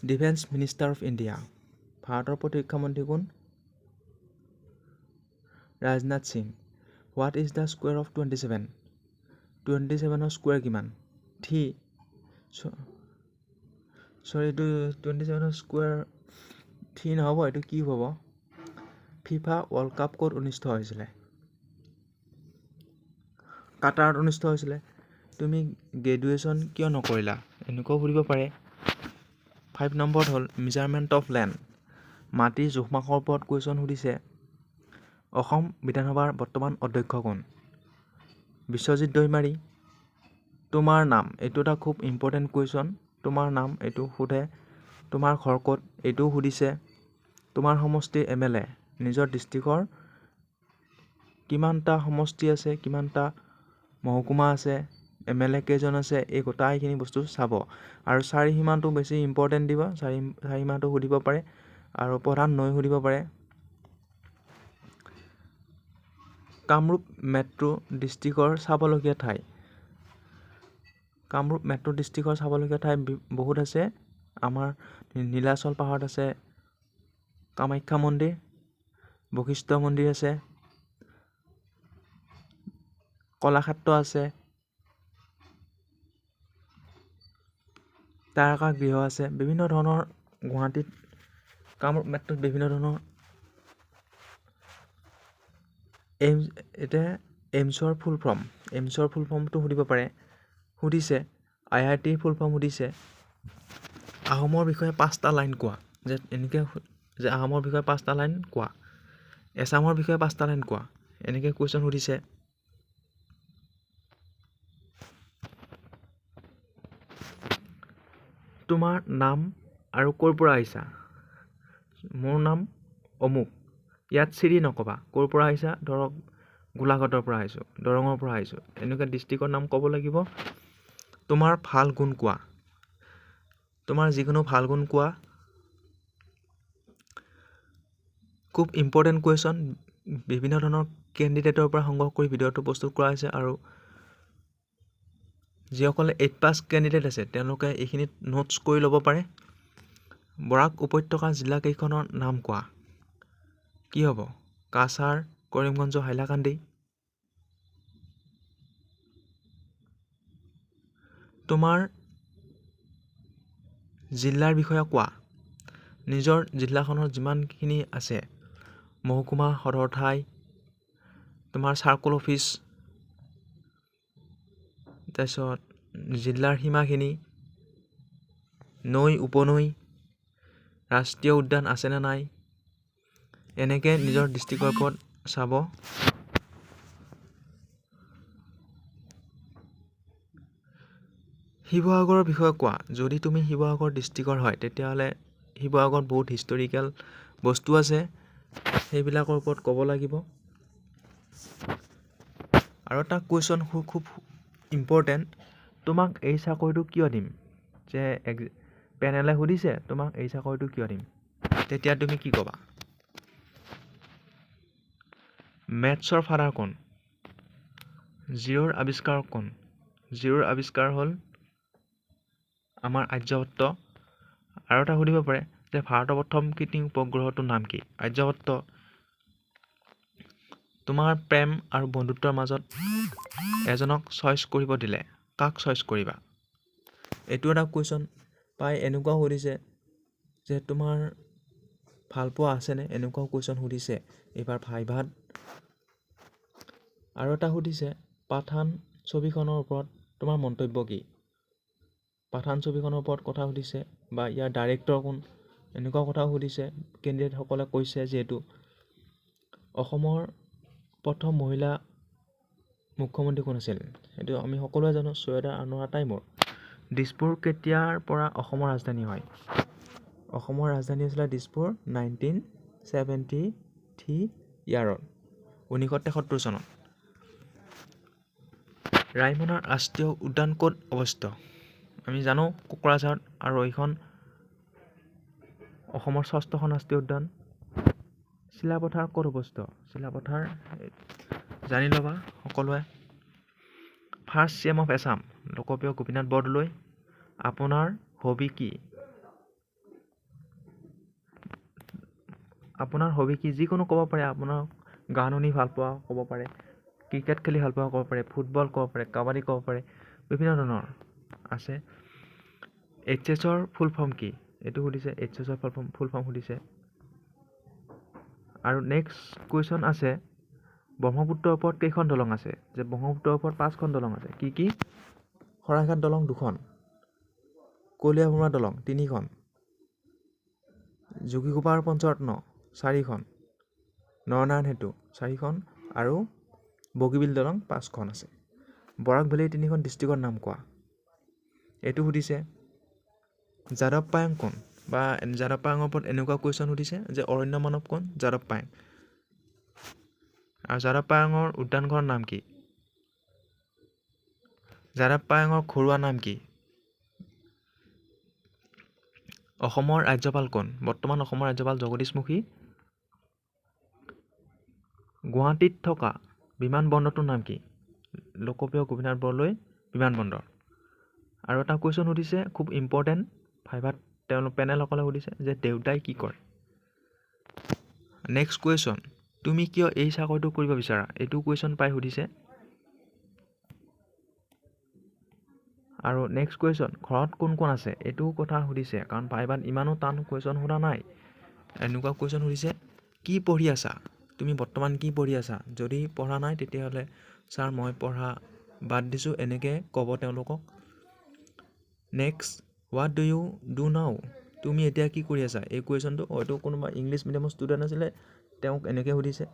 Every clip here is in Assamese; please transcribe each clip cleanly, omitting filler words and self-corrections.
Defence minister of India? ভাৰতৰ প্ৰতিৰক্ষা মন্ত্ৰী কোন? Rajnath Singh. What is the square of 27? 27ৰ square কিমান? থ্ৰী। চৰি, এইটো 27ৰ স্কুৱেৰ থ্ৰী নহ'ব, এইটো কি হ'ব? ফিফা ৱৰ্ল্ড কাপ ক'ত অনুষ্ঠিত হৈছিলে? কাটাৰত অনুষ্ঠিত হৈছিলে। তুমি গ্ৰেজুৱেশ্যন কিয় নকৰিলা? এনেকুৱাও সুধিব পাৰে। 5 নম্বৰত হ'ল মেজাৰমেণ্ট অফ লেণ্ড, মাটিৰ জোখ মাখৰ ওপৰত কুৱেশ্যন সুধিছে। অসম বিধানসভাৰ বৰ্তমান অধ্যক্ষ কোন? বিশ্বজিৎ দৈমাৰী। তোমাৰ নাম, এইটো এটা খুব ইম্পৰ্টেণ্ট কুৱেশ্যন। তোমাৰ নাম এইটো সোধে। তোমাৰ ঘৰ ক'ত, এইটোও সুধিছে। তোমাৰ সমষ্টিৰ এম এল এ, নিজৰ ডিষ্ট্ৰিক্টৰ কিমানটা সমষ্টি আছে, কিমানটা মহকুমা আছে, এম এল এ কেইজন আছে, এই গোটাইখিনি বস্তু চাব। আৰু চাৰি সীমাটো বেছি ইম্পৰ্টেণ্ট দিব, চাৰি সীমাটো সুধিব পাৰে আৰু প্ৰধান নৈ সুধিব পাৰে। কামৰূপ মেট্ৰ' ডিষ্ট্ৰিক্টৰ চাবলগীয়া ঠাই, কামৰূপ মেট্ৰ' ডিষ্ট্ৰিক্টৰ চাবলগীয়া ঠাই বহুত আছে। আমাৰ নীলাচল পাহাৰত আছে কামাখ্যা মন্দিৰ, বশিষ্ঠ মন্দিৰ আছে, কলাক্ষেত্ৰ আছে, তাৰকা গৃহ আছে, বিভিন্ন ধৰণৰ গুৱাহাটীত কামৰূপ মেট্ৰ'ত বিভিন্ন ধৰণৰ এইমছ। এতিয়া এইমছৰ ফুল ফৰ্ম, এইমছৰ ফুল ফৰ্মটো সুধিব পাৰে, সুধিছে। আই আই টিৰ ফুল ফৰ্ম সুধিছে। আহোমৰ বিষয়ে 5টা লাইন কোৱা, যে এনেকৈ যে আহোমৰ বিষয়ে 5টা লাইন কোৱা, এছামৰ বিষয়ে 5টা লাইন কোৱা, এনেকৈ কুৱেশ্যন সুধিছে। তোমাৰ নাম আৰু ক'ৰ পৰা আহিছা? মোৰ নাম অমুক, ইয়াত চিৰি নক'বা, ক'ৰ পৰা আহিছা, ধৰক গোলাঘাটৰ পৰা আহিছোঁ, দৰঙৰ পৰা আহিছোঁ, এনেকুৱা ডিষ্ট্ৰিক্টৰ নাম ক'ব লাগিব। তোমাৰ ভাল গুণ কোৱা, তোমাৰ যিকোনো ভাল গুণ কোৱা। খুব ইম্পৰ্টেণ্ট কুৱেশ্যন, বিভিন্ন ধৰণৰ কেণ্ডিডেটৰ পৰা সংগ্ৰহ কৰি ভিডিঅ'টো প্ৰস্তুত কৰা হৈছে। আৰু যিসকলে 8 পাছ কেণ্ডিডেট আছে তেওঁলোকে এইখিনিত নোটছ কৰি ল'ব পাৰে। বৰাক উপত্যকা জিলাকেইখনৰ নাম কোৱা, কি হ'ব? কাছাৰ, কৰিমগঞ্জ, হাইলাকান্দি। তোমাৰ জিলাৰ বিষয়ে কোৱা, নিজৰ জিলাখনৰ যিমানখিনি আছে, মহকুমা, সদৰ ঠাই, তোমাৰ চাৰ্কল অফিচ, তাৰপিছত জিলাৰ সীমাখিনি, নৈ, উপনৈ, ৰাষ্ট্ৰীয় উদ্যান আছেনে নাই, এনেকৈ নিজৰ ডিষ্ট্ৰিক্টৰ ওপৰত চাব। শিৱসাগৰৰ বিষয়ে কোৱা, যদি তুমি শিৱসাগৰ ডিষ্ট্ৰিক্টৰ হয় তেতিয়াহ'লে শিৱসাগৰত বহুত হিষ্টৰিকেল বস্তু আছে, সেইবিলাকৰ ওপৰত ক'ব লাগিব। আৰু এটা কুৱেশ্যন খুব ইম্পৰ্টেণ্ট, তোমাক এই চাকৰিটো কিয় দিম, যে পেনেলে সুধিছে তোমাক এই চাকৰিটো কিয় দিম, তেতিয়া তুমি কি ক'বা? মেথছৰ ফাদাৰ কোন? জিৰ'ৰ আৱিষ্কাৰক কোন? জিৰ'ৰ আৱিষ্কাৰ হ'ল আমাৰ আৰ্যভট্ট। আৰু এটা সুধিব পাৰে যে ভাৰতৰ প্ৰথম কৃত্ৰিম উপগ্ৰহটোৰ নাম কি? আৰ্যভট্ট। তোমাৰ প্ৰেম আৰু বন্ধুত্বৰ মাজত এজনক চইচ কৰিব দিলে কাক চইচ কৰিবা? এইটো এটা কুৱেশ্যন পাই এনেকুৱাও সুধিছে যে তোমাৰ ভালপোৱা আছেনে, এনেকুৱাও কুৱেশ্যন সুধিছে এইবাৰ ভাইভাত। আৰু এটা সুধিছে পাঠান ছবিখনৰ ওপৰত তোমাৰ মন্তব্য কি? পাঠান ছবিখনৰ ওপৰত কথা সুধিছে বা ইয়াৰ ডাইৰেক্টৰ কোন, এনেকুৱা কথাও সুধিছে। কেণ্ডিডেটসকলে কৈছে যিহেতু অসমৰ প্ৰথম মহিলা মুখ্যমন্ত্ৰী কোন আছিল, সেইটো আমি সকলোৱে জানো, চৈয়দা আনোৱাৰা টাইমুৰ। দিছপুৰ কেতিয়াৰ পৰা অসমৰ ৰাজধানী হয়? অসমৰ ৰাজধানী হৈছিলে দিছপুৰ 1973 ইয়াৰত, 1973 চনত। ৰায়মনা ৰাষ্ট্ৰীয় উদ্যান ক'ত অৱস্থিত? আমি জানো কোকৰাঝাৰত, আৰু এইখন অসমৰ ষষ্ঠখন ৰাষ্ট্ৰীয় উদ্যান। চিলাপথাৰ ক'ত অৱস্থিত? চিলাপথাৰ জানি ল'বা সকলোৱে। First C M of Assam লোকপ্ৰিয় গোপীনাথ বৰদলৈ। আপোনাৰ হবি কি? আপোনাৰ হবি কি, যিকোনো ক'ব পাৰে। আপোনাৰ গান শুনি ভাল পোৱা ক'ব পাৰে, ক্ৰিকেট খেলি ভাল পোৱা ক'ব পাৰে, ফুটবল ক'ব পাৰে, কাবাডী ক'ব পাৰে, বিভিন্ন ধৰণৰ আছে। এইচ এছৰ ফুল ফৰ্ম কি, এইটো সুধিছে। এইচ এছৰ ফুল ফৰ্ম সুধিছে। আৰু নেক্সট কুৱেশ্যন আছে, ব্ৰহ্মপুত্ৰৰ ওপৰত কেইখন দলং আছে? যে ব্ৰহ্মপুত্ৰৰ ওপৰত 5খন দলং আছে। কি কি? শৰাইঘাট দলং 2খন, কলীয়াভোমোৰা দলং 3খন, যোগীঘোপা আৰু পঞ্চৰত্ন 4খন, নৰনাৰায়ণ সেতু 4খন আৰু বগীবিল দলং 5খন আছে। বৰাক ভেলীৰ 3খন ডিষ্ট্ৰিক্টৰ নাম কোৱা, এইটো সুধিছে। যাদৱ পায়েং কোন, বা যাদৱ পায়েঙৰ ওপৰত এনেকুৱা কুৱেশ্যন সুধিছে যে অৰণ্য মানৱ কোন? যাদৱ পায়েং। আৰু যাদৱ পায়েঙৰ উদ্যানখনৰ নাম কি? যাদৱ পায়েঙৰ ঘৰুৱা নাম কি? অসমৰ ৰাজ্যপাল কোন? বৰ্তমান অসমৰ ৰাজ্যপাল জগদীশ মুখী। গুৱাহাটীত থকা বিমান বন্দৰটোৰ নাম কি? লোকপ্ৰিয় গোপীনাথ বৰদলৈ বিমানবন্দৰ। আৰু এটা কুৱেশ্যন সুধিছে, খুব ইম্পৰ্টেণ্ট, ভাইভাত তেওঁলোক পেনেলসকলে সুধিছে যে দেউতাই কি কৰে। নেক্সট কুৱেশ্যন, তুমি কিয় এই চাকৰিটো কৰিব বিচাৰা? এইটো কুৱেশ্যন প্ৰায় সুধিছে। আৰু নেক্সট কুৱেশ্যন, ঘৰত কোন কোন আছে? এইটোও কথা সুধিছে, কাৰণ ভাইভাত ইমানো টান কুৱেশ্যন সোধা নাই। এনেকুৱা কুৱেশ্যন সুধিছে, কি পঢ়ি আছা? তুমি বৰ্তমান কি পঢ়ি আছা? যদি পঢ়া নাই তেতিয়াহ'লে ছাৰ মই পঢ়া বাদ দিছোঁ, এনেকৈ ক'ব তেওঁলোকক। Next, what do you do now? তুমি এতিয়া কি কৰি আছা? এই কুৱেশ্যনটো হয়তো কোনোবা ইংলিছ মিডিয়ামৰ ষ্টুডেণ্ট আছিলে, তেওঁক এনেকৈ সুধিছে।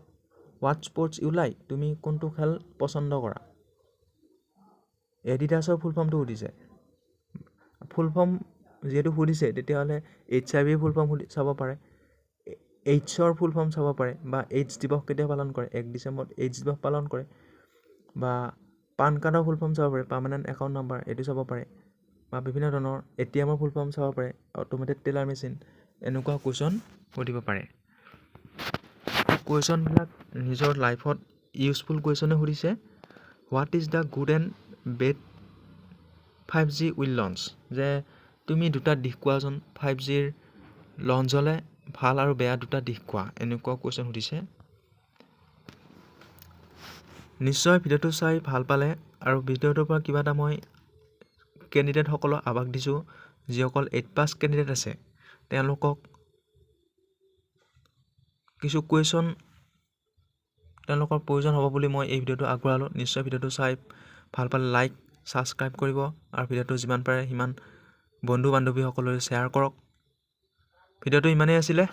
What sports you like? তুমি কোনটো খেল পচন্দ কৰা? এডিডাছৰ ফুল ফৰ্মটো সুধিছে। ফুল ফৰ্ম যিহেতু সুধিছে, তেতিয়াহ'লে এইচ আই ভিৰ ফুল ফৰ্ম সুধি চাব পাৰে, এইডছৰ ফুল ফৰ্ম চাব পাৰে, বা এইডছ দিৱস কেতিয়া পালন কৰে? 1 ডিচেম্বৰত এইডছ দিৱস পালন কৰে। বা পান কাৰ্ডৰ ফুল ফৰ্ম চাব পাৰে, পাৰ্মানেণ্ট একাউণ্ট নাম্বাৰ, এইটো চাব পাৰে, বা বিভিন্ন ধৰণৰ এ টি এমৰ ফুল ফৰ্ম চাব পাৰে, অট'মেটেড টেলাৰ মেচিন, এনেকুৱা কুৱেশ্যন সুধিব পাৰে। কুৱেশ্যনবিলাক নিজৰ লাইফত ইউজফুল কুৱেশ্যনে সুধিছে। What is the good and bad 5G will launch? যে তুমি দুটা দিশ কোৱাচোন, 5Gৰ লঞ্চ হ'লে ভাল আৰু বেয়া দুটা দিশ কোৱা, এনেকুৱা কুৱেশ্যন সুধিছে। নিশ্চয় ভিডিঅ'টো চাই ভাল পালে আৰু ভিডিঅ'টোৰ পৰা কিবা এটা মই কেণ্ডিডেটসকলক আভাস দিছোঁ, যিসকল 8 পাছ কেণ্ডিডেট আছে তেওঁলোকক কিছু কুৱেশ্যন তেওঁলোকৰ প্ৰয়োজন হ'ব বুলি মই এই ভিডিঅ'টো আগবঢ়ালোঁ। নিশ্চয় ভিডিঅ'টো চাই ভাল পালে লাইক, ছাবস্ক্ৰাইব কৰিব আৰু ভিডিঅ'টো যিমান পাৰে সিমান বন্ধু বান্ধৱীসকললৈ শ্বেয়াৰ কৰক। ভিডিঅ'টো ইমানেই আছিলে।